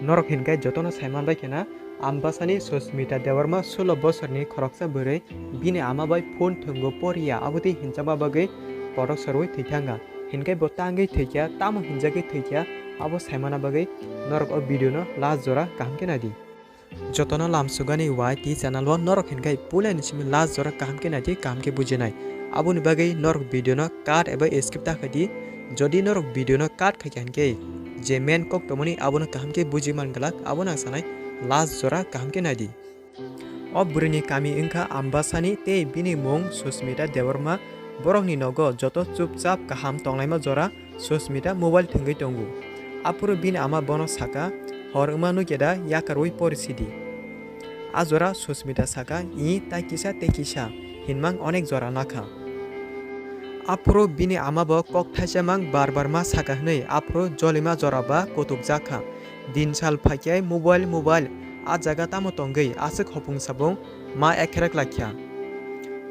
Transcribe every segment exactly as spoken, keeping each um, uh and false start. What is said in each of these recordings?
Norok hinkhe jotono saiman bai khena, Ambasani Susmita Debbarma sulo bosorni khoroksa bwrwi bini ama bai phone thwngo poriya abotwi hinjakma bagwi kotok sorwi thwithanga. Hinkhe bo tangwi thwikha, tamo hinjagwi thwikha, abo saimana bagwi norok o video no last jora kaham khe naidi. Jotono lamsugani Y T channel o norok hinkhe puilani simi last jora kaham khe naidi, kaham khe bujinai. Aboni bagwi norok video no cut eba skip ta khaidi. Jodi norok video no cut khaikha hinkhe je main kok tongmani abono kaham khe buji man glak, abono ang sanai last jora kaham khe naidi. O bwrwini kami wngkha Ambasani tei bini mung Susmita Debbarma. Borokni nogo joto chupchap kaham tonglaima jora Susmita mobile thwngwi tongo. Aphuru bini ama bono saka, "Hor wngma nukya da, yakarwi pori sidi." A jora Susmita saka, "Ih, tai kisa tei kisa, hinmang onek jora nakha." Aphuru bini ama bo kok thaisa mang bar bar ma saka hwnwi, aphuru jolima jora ba kutuk jakha. Din sal phaikhe mobile, mobile, a jaga tamo tongwi aswk hopung sapung ma ekherek laikha.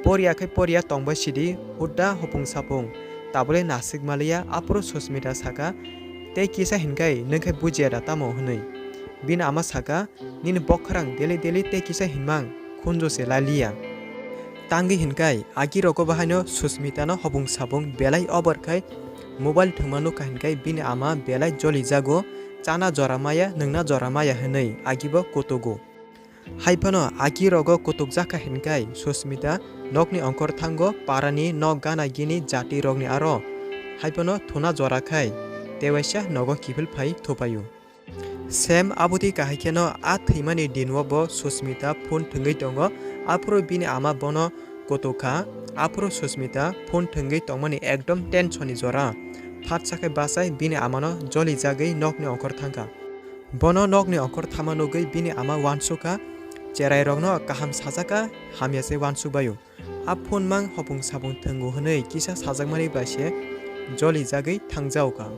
Poriya khe poriya tongbai sidi, hudda hopung sapung, tabole nasik maliya, aphuru Susmita saka, "Tei kisa hinkai nwng khe bujiya da tamo?" hwnwi. Bini ama saka, "Nini bokharang deli deli tei kisa hinmang khunju se lai liya." Tangwi hinkai, agi rogo bahaino Susmita no hopung sapung belai over khai mobile thwngma nukha hinkai bini ama belai joli jago, chana jora maya, nwngna jora maya hwnwi agi bo kutugo. Hai phano agi rogo kutuk jakha hinkai Susmita nokni ongkhor thango parani nok gana gini jati rokni aro. Hai phano thuna jora khai tewaisa nogo kiphil phai thupaio. Same abotwi kahai kheno a thwimani dinwo bo Susmita phone thwngwi tongo, aphuru bini ama bono kutuk kha, aphuru Susmita phone thwngwi tongmani ekdom tension ni jora. Phatsa khe bachai bini amano joli jagwi nokni ongkhor thangkha. Bono nokni ongkhor thama nugwi bini ama uansukha, cherai rokno kaham sajaka, hamya se uansuk baio. A phone mang hopung sapung thwngo hwnwi kisa sajakmani bai se joli jagwi thangjaokha.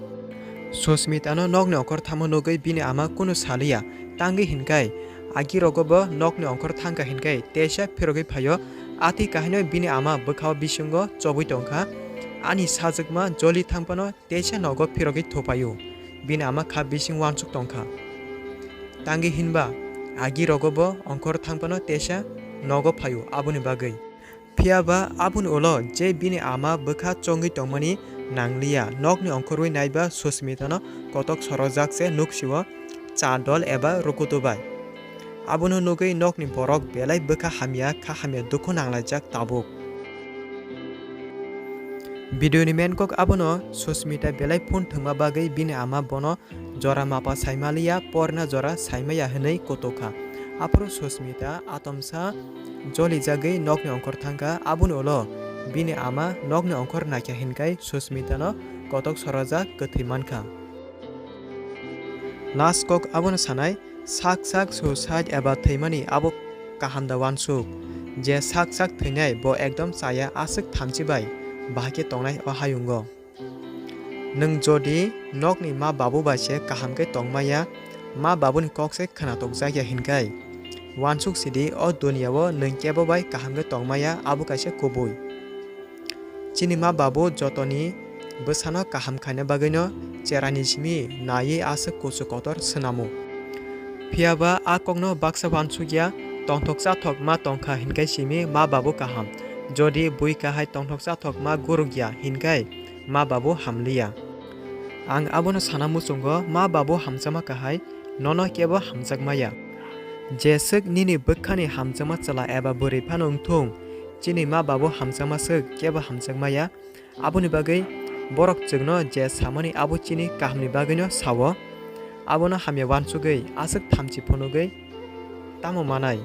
Susmita no nokni ongkhor thama nugwi bini ama kunu saliya, tangwi hinkai agi rogo bo nokni ongkhor thangkha hinkai teisa phirogwi phaio, atwi kahaino bini ama bwkhao bisingo chobwi tongkha, ani sajakma joli thangphano teisa nogo phirogwi thupaio, bini ama kha bising uansuk tongkha. Tangwi hinba agi rogo bo ongkhor thangphano teisa nogo phaio aboni bagwi. Phiya ba aboni ulo je bini ama bwkha chongwi tongmani nangliya, nokni ongkhorwi naiba Susmita no kotok sorojak se nuksio cha dol eba rukutu bai. Abono nugwi nokni borok belai bwkha hamya kha hamya dukhu nanglaijak tabuk. Video ni main kok abono Susmita belai phone thwngma bagwi bini ama bono jora mapa saimaliya, porna jora saimaya hwnwi kutukha. Aphuru Susmita atomsa joli jagwi nokni ongkhor thangkha, aboni ulo bini ama nokni ongkhor naikha hinkai Susmita no kotok sorojak kwthwi mankha. Last kok abono sanai, sak sak suicide eba thwimani abo kaham da uansuk? Je sak sak thwinai bo ekdom chaya aswk thamchi bai bahai khe tongnai o hayungo. Nwng jodi nokni ma babu bai se kaham khe tongmaya, ma babuni kok se khwnatok jakya hinkai, uansuk sidi o duniya o nwng kebo bai kaham khe tongmaya abo kaisa kubui. Chini ma babu jotoni bwsano kaham khaina bagwino cherani simi naiwi aswk kusu kotor swnamo. Phiya ba a kokno baksa uansukya, tongthok chathok ma tongkha hinkai simi ma babu kaham. Jodi bui kahai tongthok chathok ma gurukya hinkai ma babu hamliya. Ang abono sana muchungo ma babu hamjakma kahai nono kebo hamjakmaya. Jeswk nini bwkhani hamjakma chwla eba bwrwi phano wngthung, chini ma babu hamjakma swk kebo hamjakmaya. Aboni bagwi borok chwngno je samani abo chini kahamni bagwino sao. Abono hamya uansugwi aswk thamchi phunugwi tamo manai?